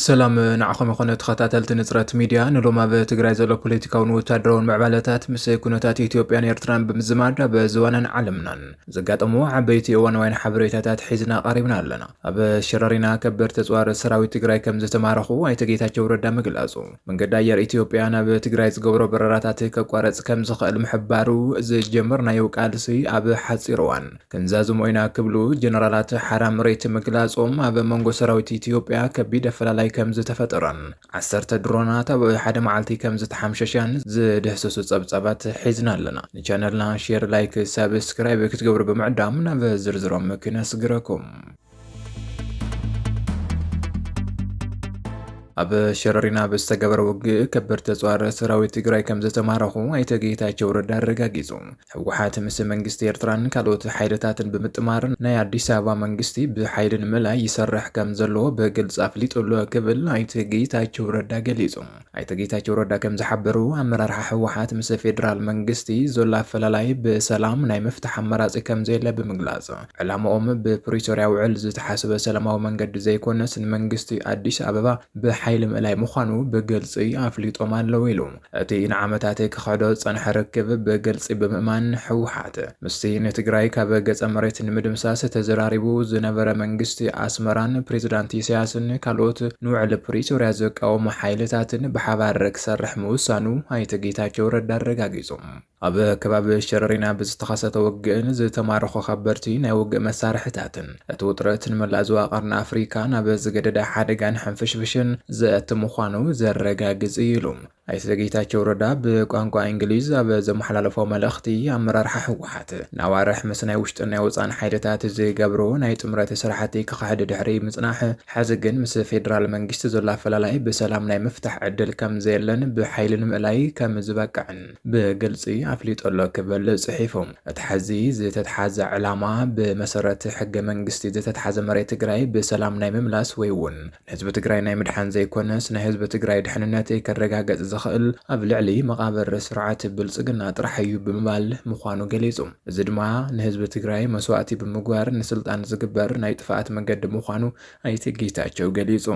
ሰላም ንዓኹም ይኹን ተኸታተልቲ ንጽረት ሚድያ። ንሎም ኣብ ትግራይ ዘሎ ፖለቲካውን ወታደራውን ምዕባለታት ምስ ኩነታት ኢትዮጵያን ኤርትራን ብምዝማድ ኣብ ዝባናን ዓለምናን ዘጋጠሙ ዓበይቲ እዋናውያን ሓበሬታታት ሒዝና ቀሪብና ኣለና። ኣብ ሸረሪና ከበድቲ ኣጽዋር ሰራዊት ትግራይ ከም ዝተማረኹ ኣይተ ጌታቸው ረዳ ምግላጹ። መንገዲ ኣየር ኢትዮጵያ ናብ ትግራይ ዝገብሮ በረራታት ከቋረጽ ከም ዝኽእል ምሕባሩ፣ ዝጀመርናዮ ቃልሲ ኣብ ሓጺር እዋን ክንዛዝሞ ኢና ክብሉ ጀነራላት ሓራ መሬት ምግላጾም ኣብ መንጎ ሰራዊት ኢትዮጵያ ከቢድ ኣፈላላይ ከም ዝተፈጠረን ዓሰርተ ድሮናት ኣብ ሓደ መዓልቲ ከም ዝተሓምሸሻን ዝድህስሱ ጸብጻባት ሒዝና ኣለና። ንቻነልና ሼር፣ ላይክ፣ ሳብስክራይብ ክትገብሩ ብምዕዳም ናብ ዝርዝሮም ክነስግረኩም። ኣብ ሸረሪና ብዝተገበረ ውግእ ከበድቲ ኣጽዋር ሰራዊት ትግራይ ከም ዝተማረኹ ኣይተ ጌታቸው ረዳ ኣረጋጊጹ። ህወሓት ምስ መንግስቲ ኤርትራን ካልኦት ሓይልታትን ብምጥማር ናይ ኣዲስ ኣበባ መንግስቲ ብሓይሊ ንምእላይ ይሰርሕ ከም ዘሎ ብግልጺ ኣፍሊጡ ኣሎ ክብል ኣይተ ጌታቸው ረዳ ገሊጹ። ኣይተ ጌታቸው ረዳ ከም ዝሓበሩ፣ ኣመራርሓ ህወሓት ምስ ፌዴራል መንግስቲ ዘሎ ኣፈላላይ ብሰላም ናይ ምፍታሕ ኣማራጺ ከም ዘየለ ብምግላጽ፣ ዕላማኦም ብፕሪቶርያ ውዕል ዝተሓሰበ ሰላማዊ መንገዲ ዘይኮነስ ንመንግስቲ ኣዲስ ኣበባ ብሓይሊ ምእላይ ምዃኑ ብግልጺ ኣፍሊጦም ኣለዉ ኢሉ። እቲ ንዓመታት ክኽሕዶ ዝጸንሐ ርክብ ብግልጺ ብምእማን፣ ህወሓት ምስቲ ንትግራይ ካብ ገጸ መሬት ንምድምሳስ ተዘራሪቡ ዝነበረ መንግስቲ ኣስመራን ፕሬዚዳንት ኢሳያስን ካልኦት ንውዕል ፕሪቶርያ ዝቃወሙ ሓይልታትን ብሓባር ክሰርሕ ምውሳኑ ኣይተ ጌታቸው ረዳ ኣረጋጊጹ። ኣብ ከባቢ ሸረሪና ብዝተኸሰተ ውግእን ዝተማረኹ ከበድቲ ናይ ውግእ መሳርሕታትን፣ እቲ ውጥረት ንመላእ ዞባ ቀርኒ ኣፍሪካ ናብ ዝገደደ ሓደጋን ሕንፍሽፍሽን ዘእቲ ምዃኑ ዘረጋግጽ እዩ ኢሉ። ኣይተ ጌታቸው ረዳ ብቋንቋ እንግሊዝ ኣብ ዘመሓላለፎ መልእኽቲ፣ ኣመራርሓ ህወሓት ንኣዋርሕ ምስ ናይ ውሽጥን ናይ ወፃእን ሓይልታት ዝገብሮ ናይ ጥምረት ስራሕቲ ክኽሕድ ድሕሪ ምጽናሕ፣ ሕዚ ግን ምስ ፌዴራል መንግስቲ ዘሎ ኣፈላላይ ብሰላም ናይ ምፍታሕ ዕድል ከም ዘየለን ብሓይሊ ንምእላይ ከም ዝበቅዕን ብግልጺ ኣፍሊጡ ኣሎ ክብል ጽሒፉ። እቲ ሕዚ ዝተትሓዘ ዕላማ ብመሰረት ሕገ መንግስቲ ዝተትሓዘ መሬት ትግራይ ብሰላም ናይ ምምላስ ወይ እውን ንህዝቢ ትግራይ ናይ ምድሓን ዘይኮነስ፣ ናይ ህዝቢ ትግራይ ድሕንነት ከረጋገጽ ዝኽእል ኣብ ልዕሊ መቓብር ስርዓት ብልጽግና ጥራሕ እዩ ብምባል ምዃኑ ገሊጹ። እዚ ድማ ንህዝቢ ትግራይ መስዋእቲ ብምግባር ንስልጣን ዝግበር ናይ ጥፍኣት መንገዲ ምዃኑ ኣይተ ጌታቸው ገሊጹ።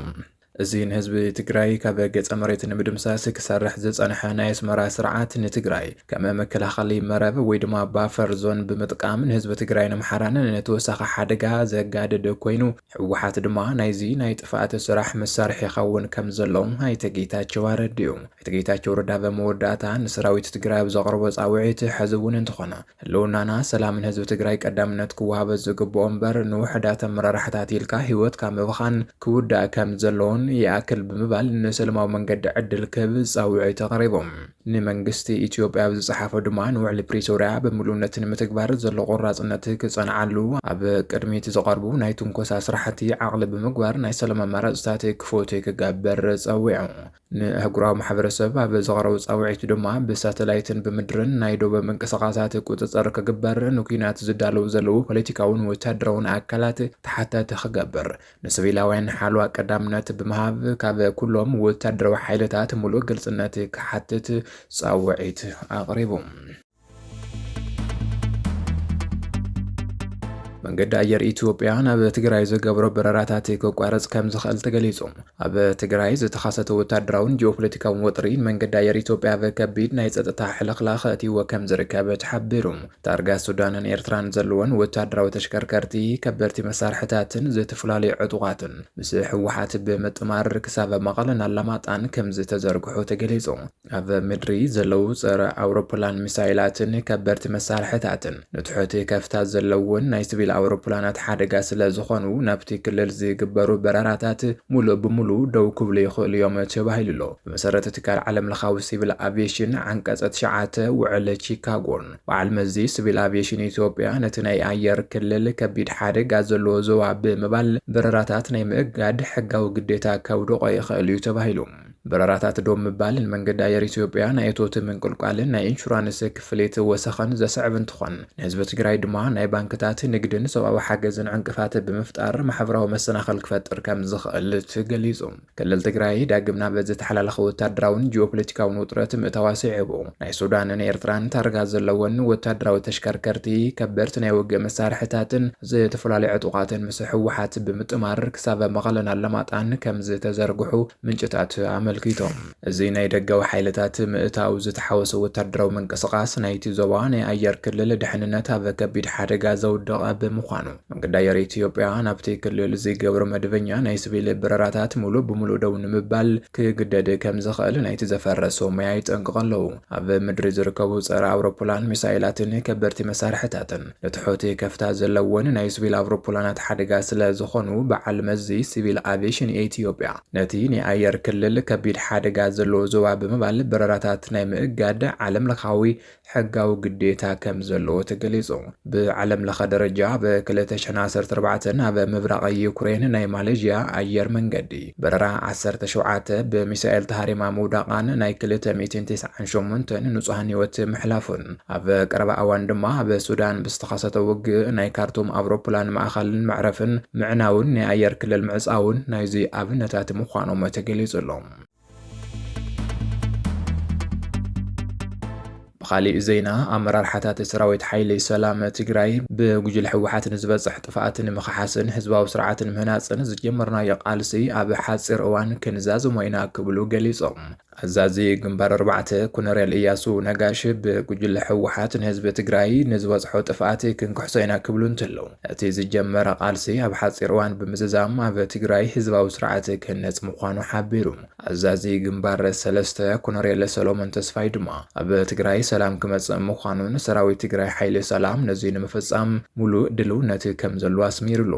እዚ ንህዝቢ ትግራይ ካብ ገጸ መሬት ንምድምሳስ ክሰርሕ ዝጸንሐ ናይ ኣስመራ ስርዓት፣ ንትግራይ ከም መከላኸሊ መረብ ወይ ድማ ባፈር ዞን ብምጥቃም ንህዝቢ ትግራይ ንምሓራን ንተወሳኺ ሓደጋ ዘጋድድ ኮይኑ፣ ህወሓት ድማ ናይዚ ናይ ጥፍኣት ስራሕ መሳርሒ ይኸውን ከም ዘሎ ኣይተ ጌታቸው ኣረዲኡ። ኣይተ ጌታቸው ረዳ በመወዳእታ፣ ንሰራዊት ትግራይ ኣብ ዘቕረቦ ጻውዒት፣ ሕዚ እውን እንተኾነ ህልውናና ሰላምን ህዝቢ ትግራይ ቀዳምነት ክወሃቦ ዝግብኦ እምበር፣ ንውሑዳት ኣመራርሓታት ኢልካ ህይወትካ ምብኻን ክውዳእ ከም ዘለዎን ይኣክል ብምባል፣ ንሰላማዊ መንገዲ ዕድል ክህብ ጻውዒት ኣቕሪቦም። ንመንግስቲ ኢትዮጵያ ኣብ ዝጸሓፎ ድማ፣ ንውዕሊ ፕሪቶርያ ብምሉእነት ንምትግባር ዘሎ ቆራጽነት ክጸንዓሉ፣ ኣብ ቅድሚት ዝቐርቡ ናይ ትንኮሳ ስራሕቲ ዓቕሊ ብምግባር ናይ ሰላም ኣማራጽታት ክፎቱ ክገብር ጸዊዑ። ንኣህጉራዊ ማሕበረሰብ ኣብ ዘቕረቡ ጻውዒት ድማ፣ ብሳተላይትን ብምድርን ናይ ዶብ ምንቅስቓሳት ቁጽጽር ክግበር፣ ንኲናት ዝዳለዉ ዘለዉ ፖለቲካውን ወታደራውን ኣካላት ተሓታቲ ክገብር፣ ንሲቪላውያን ሓለዋ ቀዳምነት ብምሃብ፣ ካብ ኩሎም ወታደራዊ ሓይልታት ሙሉእ ግልጽነት ክሓትት ጻውዒት ኣቕሪቡ። መንገዲ ኣየር ኢትዮጵያ ናብ ትግራይ ዝገብሮ በረራታት ክቋረጽ ከም ዝኽእል ተገሊጹ። ኣብ ትግራይ ዝተኸሰተ ወታደራውን ጂኦፖለቲካውን ወጥሪ፣ መንገዲ ኣየር ኢትዮጵያ ኣብ ከቢድ ናይ ጸጥታ ሕልኽላኽ ኣእትይዎ ከም ዝርከብ ተሓቢሩ። ዳርጋ ሱዳንን ኤርትራን ዘለወን ወታደራዊ ተሽከርከርቲ፣ ከበድቲ መሳርሕታትን ዝተፈላለዩ ዕጡቓትን ምስ ህወሓት ብምጥማር ክሳብ መቐለን ኣላማጣን ከም ዝተዘርግሑ ተገሊጹ። ኣብ ምድሪ ዘለዉ ጸረ ኣውሮፕላን ሚሳይላትን ከበድቲ መሳርሕታትን፣ ንትሑት ከፍታ ዘለውን ናይ ሲቪል ኣውሮፕላናት ሓደጋ ስለ ዝኾኑ፣ ናብቲ ክልል ዝግበሩ በረራታት ሙሉእ ብሙሉእ ደው ክብሉ ይኽእሉ እዮም ተባሂሉ ኣሎ። ብመሰረት ትካል ዓለም ለኻዊ ሲቪል ኣቪዬሽን ዓንቀጽ ትሽዓተ ውዕል ቺካጎን፣ በዓል መዚ ሲቪል ኣቪዬሽን ኢትዮጵያ ነቲ ናይ ኣየር ክልል ከቢድ ሓደጋ ዘለዎ ዞባ ብምባል፣ በረራታት ናይ ምእጋድ ሕጋዊ ግዴታ ከውድቖ ይኽእል እዩ ተባሂሉ። በረራታት ደው ምባል ንመንገዲ ኣየር ኢትዮጵያ ናይ እቶት ምንቁልቋልን ናይ ኢንሹራንስ ክፍሊት ወሰኸን ዘስዕብ እንትኾን፣ ንህዝቢ ትግራይ ድማ ናይ ባንክታት፣ ንግዲ ሰብኣዊ ሓገዝን ዕንቅፋት ብምፍጣር ማሕበራዊ መሰናኸል ክፈጥር ከም ዝኽእል ተገሊጹ። ክልል ትግራይ ዳግም ናብ ዝተሓላለኸ ወታደራውን ጂኦፖለቲካውን ውጥረት ምእታዋ ስዒቡ፣ ናይ ሱዳንን ኤርትራን ታርጋ ዘለወን ወታደራዊ ተሽከርከርቲ፣ ከበድቲ ናይ ውግእ መሳርሕታትን ዝተፈላለዩ ዕጡቓትን ምስ ህወሓት ብምጥማር ክሳብ መቐለን ኣለማጣን ከም ዝተዘርግሑ ምንጭታት ኣመልኪቶም። እዚ ናይ ደጋዊ ሓይልታት ምእታው ዝተሓወሰ ወታደራዊ ምንቅስቓስ ናይቲ ዞባ ናይ ኣየር ክልል ድሕንነት ኣብ ከቢድ ሓደጋ ዘውደቐ ብምዃኑ፣ መንገዲ ኣየር ኢትዮጵያ ናብቲ ክልል ዝገብሮ መደበኛ ናይ ስቪል በረራታት ሙሉእ ብሙሉእ ደው ንምባል ክግደድ ከም ዝኽእል ናይቲ ዘፈረሶ ሞያ ይጠንቅቑ ኣለዉ። ኣብ ምድሪ ዝርከቡ ጸረ ኣውሮፕላን ሚሳይላትን ከበድቲ መሳርሕታትን ንትሑት ከፍታ ዘለወን ናይ ስቪል ኣውሮፕላናት ሓደጋ ስለ ዝኾኑ፣ በዓል መዚ ሲቪል ኣቪዬሽን ኢትዮጵያ ነቲ ናይ ኣየር ክልል ከቢድ ሓደጋ ዘለዎ ዞባ ብምባል በረራታት ናይ ምእጋድ ዓለም ለኻዊ ሕጋዊ ግዴታ ከም ዘለዎ ተገሊጹ። ብዓለም ለኸ ደረጃ፣ ብ ክልተ ሽሕን ዓሰርተ ኣርባዕተን ኣብ ምብራቕ ዩክሬን ናይ ማሌዥያ ኣየር መንገዲ በረራ ዓሰርተ ሸውዓተ ብሚሳኤል ተሃሪማ ምውዳቓን ናይ ክልተ ሚእትን ተስዓን ሸሞንተን ንጹሃን ህይወት ምሕላፉን፣ ኣብ ቀረባ እዋን ድማ ኣብ ሱዳን ብዝተኸሰተ ውግእ ናይ ካርቱም ኣውሮፕላን ማእኸልን መዕረፍን ምዕናውን ናይ ኣየር ክልል ምዕጻውን ናይዚ ኣብነታት ምዃኖም ተገሊጹ ኣሎ። ብኻሊእ ዜና፣ ኣመራርሓታት ሰራዊት ሓይሊ ሰላም ትግራይ ብጉጅለ ህወሓት ንዝበፅሕ ጥፍኣት ንምኽሓስን ህዝባዊ ስርዓት ንምህናፅን ዝጀመርናዮ ቃልሲ ኣብ ሓፂር እዋን ክንዛዝሞ ኢና ክብሉ ገሊፆም። ኣዛዚ ግንባር ኣርባዕተ ኮነሬል እያሱ ነጋሽ፣ ብጉጅለ ህወሓት ንህዝቢ ትግራይ ንዝበፅሖ ጥፍኣት ክንክሕሶ ኢና ክብሉ እንተለዉ፣ እቲ ዝጀመረ ቃልሲ ኣብ ሓፂር እዋን ብምዝዛም ኣብ ትግራይ ህዝባዊ ስርዓት ክህነፅ ምዃኑ ሓቢሩ። ኣዛዚ ግንባር ሰለስተ ኮነሬል ሰሎሞን ተስፋይ ድማ፣ ኣብ ትግራይ ሰላም ክመጽእ ምዃኑን ሰራዊት ትግራይ ሓይሊ ሰላም ነዚ ንምፍጻም ሙሉእ ድልውነት ከም ዘሎ ኣስሚሩሉ።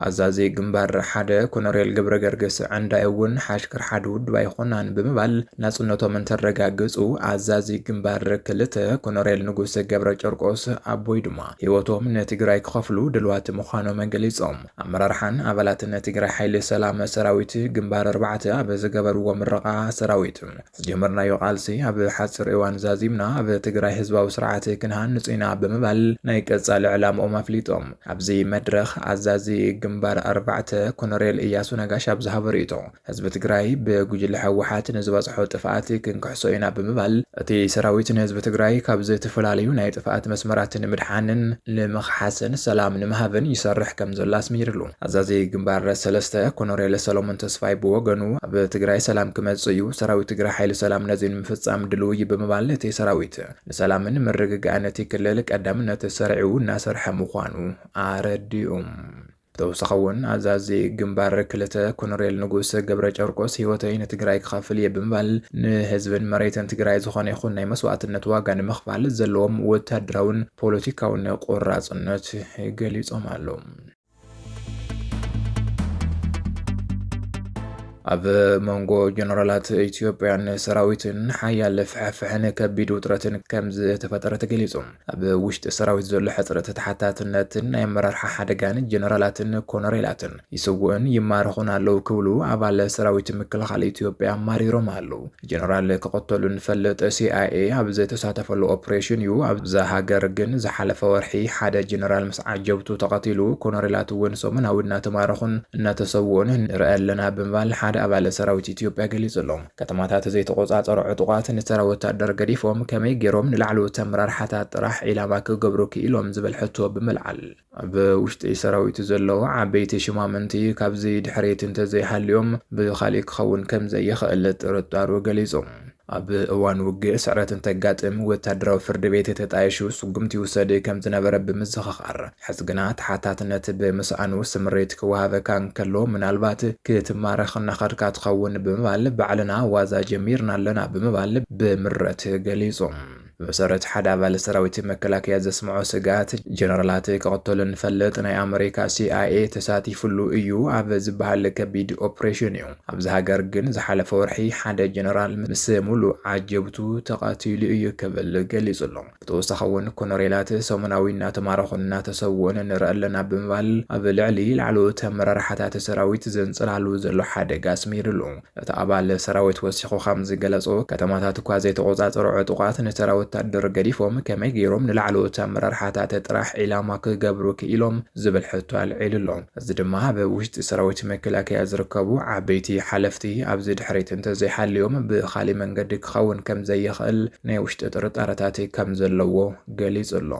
ኣዛዚ ግንባር ሓደ ኮነሬል ገብረ ገርግስ ዕንዳይ እውን፣ ሓሽከር ሓደ ውድብ ኣይኾናን ብምባል፣ ናጽነቶም እንተረጋግጹ፣ ኣዛዚ ግንባር ክልተ ኮነሬል ንጉስ ገብረ ጨርቆስ ኣቦይ ድማ ህይወቶም ንትግራይ ክኸፍሉ ድልዋት ምዃኖም ገሊጾም። ኣመራርሓን ኣባላትን ትግራይ ሓይሊ ሰላም ሰራዊት ግንባር ኣርባዕተ ኣብ ዝገበርዎ ምረቓ፣ ሰራዊት ዝጀመርናዮ ቃልሲ ኣብ ሓፂር እዋን ዛዚምና ኣብ ትግራይ ህዝባዊ ስርዓት ክንሃንፅ ኢና ብምባል ናይ ቀፃሊ ዕላምኦም ኣፍሊጦም። ኣብዚ መድረኽ ኣዛዚ ግንባር ኣርባዕተ ኮነሬል እያሱ ነጋሽ ኣብ ዝሃቦ ርእይቶ፣ ህዝቢ ትግራይ ብጉጅለ ህወሓት ንዝበፅሖ ጥፍኣት ክንክሕሶ ኢና ብምባል፣ እቲ ሰራዊት ንህዝቢ ትግራይ ካብ ዝተፈላለዩ ናይ ጥፍኣት መስመራት ንምድሓንን ንምኽሓስን ሰላም ንምሃብን ይሰርሕ ከም ዘሎ ኣስሚርሉ። ኣዛዚ ግንባር ሰለስተ ኮነሬል ሰሎሞን ተስፋይ ብወገኑ፣ ኣብ ትግራይ ሰላም ክመጽእ እዩ፣ ሰራዊት ትግራይ ሓይሊ ሰላም ነዚ ንምፍጻም ድልው እዩ ብምባል፣ እቲ ሰራዊት ንሰላምን ምርግጋእን እቲ ክልል ቀዳምነት ሰሪዑ እናሰርሐ ምዃኑ ኣረዲኡ። ብተወሳኺ እውን ኣዛዚ ግንባር ክልተ ኮነሬል ንጉስ ገብረ ጨርቆስ፣ ህይወተይ ንትግራይ ክኸፍል እየ ብምባል፣ ንህዝብን መሬትን ትግራይ ዝኾነ ይኹን ናይ መስዋእትነት ዋጋ ንምኽፋል ዘለዎም ወታደራውን ፖለቲካውን ቆራጽነት ገሊጾም ኣለዉ። ኣብ መንጎ ጀነራላት ኢትዮጵያን ሰራዊትን ሓያል ፍሕፍሕን ከቢድ ውጥረትን ከም ዝተፈጠረ ተገሊጹ። ኣብ ውሽጢ ሰራዊት ዘሎ ሕጽረት ተሓታትነትን ናይ ኣመራርሓ ሓደጋን ጀነራላትን ኮነሬላትን ይስውኡን ይማረኹን ኣለዉ ክብሉ ኣባል ሰራዊት ምክልኻል ኢትዮጵያ ኣማሪሮም ኣለዉ። ጀነራል ክቕተሉ ንፈልጥ፣ ሲኣይኤ ኣብ ዝተሳተፈሉ ኦፕሬሽን እዩ። ኣብዛ ሃገር ግን ዝሓለፈ ወርሒ ሓደ ጀነራል ምስ ዓጀብቱ ተቐቲሉ፣ ኮነሬላት እውን ሰሙናዊ እናተማረኹን እናተሰውኡን ንርኢ ኣለና ብምባል ሓደ ኣባል ሰራዊት ኢትዮጵያ ገሊጹ ኣሎ። ከተማታት ዘይተቆጻጸሩ ዕጡቓት ንተራ ወታደር ገዲፎም ከመይ ገይሮም ንላዕለዎት ኣመራርሓታት ጥራሕ ዒላማ ክገብሩ ክኢሎም ዝብል ሕቶ ብምልዓል፣ ኣብ ውሽጢ ሰራዊት ዘለዉ ዓበይቲ ሽማምንቲ ካብዚ ድሕሪት እንተዘይሃልዮም ብኻሊእ ክኸውን ከም ዘይኽእል ጥርጣሩ ገሊጹ። ኣብ እዋን ውግእ ስዕረት እንተጋጥም ወታደራዊ ፍርዲ ቤት ተጣይሹ ስጉምቲ ይውሰድ ከም ዝነበረ ብምዝኽኻር፣ ሕዚ ግና ተሓታትነት ብምስኣኑ ስምሪት ክወሃበካ እንከሎ ምናልባት ክትማረኽ እናኸድካ ትኸውን ብምባል ባዕልና ዋዛ ጀሚርና ኣለና ብምባል ብምረት ገሊጹ። ብመሰረት ሓደ ኣባል ሰራዊት መከላከያ ዘስምዖ ስግኣት፣ ጀነራላት ክቕተሉ ንፈልጥ፣ ናይ ኣመሪካ ሲኣይኤ ተሳቲፉሉ እዩ ኣብ ዝበሃል ከቢድ ኦፕሬሽን እዩ። ኣብዚ ሃገር ግን ዝሓለፈ ወርሒ ሓደ ጀነራል ምስ ሙሉእ ዓጀብቱ ተቐቲሉ እዩ ክብል ገሊጹ ኣሎ። ብተወሳኺ እውን ኮነሬላት ሰሙናዊ እናተማረኹን እናተሰውኡን ንርኢ ኣለና ብምባል ኣብ ልዕሊ ላዕለዎት ኣመራርሓታት ሰራዊት ዘንጸላሉ ዘሎ ሓደጋ ኣስሚሩሉ። እቲ ኣባል ሰራዊት ወሲኹ ከም ዝገለጾ፣ ከተማታት እኳ ዘይተቖጻጸሩ ዕጡቓት ንተራ ወታደር ገዲፎም ከመይ ገይሮም ንላዕለዎት ኣመራርሓታት ጥራሕ ዒላማ ክገብሩ ክኢሎም ዝብል ሕቶ ኣልዒሉ ኣሎ። እዚ ድማ ኣብ ውሽጢ ሰራዊት መከላከያ ዝርከቡ ዓበይቲ ሓለፍቲ ኣብዚ ድሕሪት እንተዘይሓልዮም ብኻሊእ መንገዲ ክኸውን ከም ዘይኽእል ናይ ውሽጢ ጥርጣረታት ከም ዘለዎ ገሊጹ ኣሎ።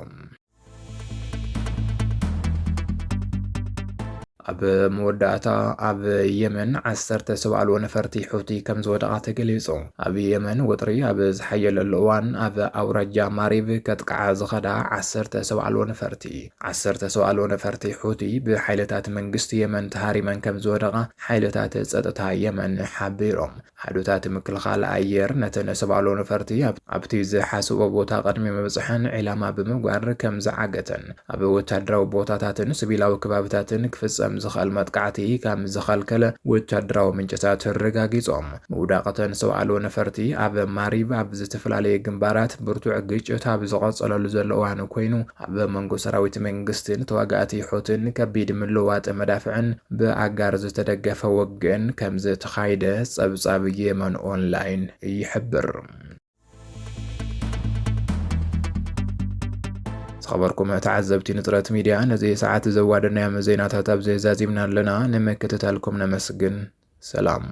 ኣብ መወዳእታ ኣብ የመን ዓሰርተ ሰብኣልዎ ነፈርቲ ሑቲ ከም ዝወደቓ ተገሊጹ። ኣብ የመን ወጥሪ ኣብ ዝሓየለሉ እዋን ኣብ ኣውራጃ ማሪብ ከጥቅዓ ዝኸዳ ዓሰርተ ሰብኣልዎ ነፈርቲ ዓሰርተ ሰብኣልዎ ነፈርቲ ሑቲ ብሓይልታት መንግስቲ የመን ተሃሪመን ከም ዝወደቓ ሓይልታት ጸጥታ የመን ሓቢሮም። ኣሃዱታት ምክልኻል ኣየር ነተን ሰብኣልዎ ነፈርቲ ኣብቲ ዝሓስቦ ቦታ ቅድሚ ምብጽሐን ዒላማ ብምግባር ከም ዝዓገተን ኣብ ወታደራዊ ቦታታትን ስቢላዊ ከባብታትን ክፍጸም ዝኽእል መጥቃዕቲ ከም ዝኸልከለ ወታደራዊ ምንጭታት ኣረጋጊጾም። ምውዳቕተን ሰብኣልዎ ነፈርቲ ኣብ ማሪብ ኣብ ዝተፈላለየ ግንባራት ብርቱዕ ግጭት ኣብ ዝቐጸለሉ ዘሎ እዋን ኮይኑ ኣብ መንጎ ሰራዊት መንግስትን ተዋጋእቲ ሑትን ከቢድ ምልዋጥ መዳፍዕን ብኣጋር ዝተደገፈ ውግእን ከም ዝተኻይደ ጸብጻብ የመን ኦንላይን ይሕብር። ዝኸበርኩም ተዓዘብቲ ንጥረት ሚድያ፣ ነዚ ሰዓት ዘዋደናዮም ዜናታት ኣብዚ ዛዚምና ኣለና። ንምክትታልኩም ነመስግን። ሰላም።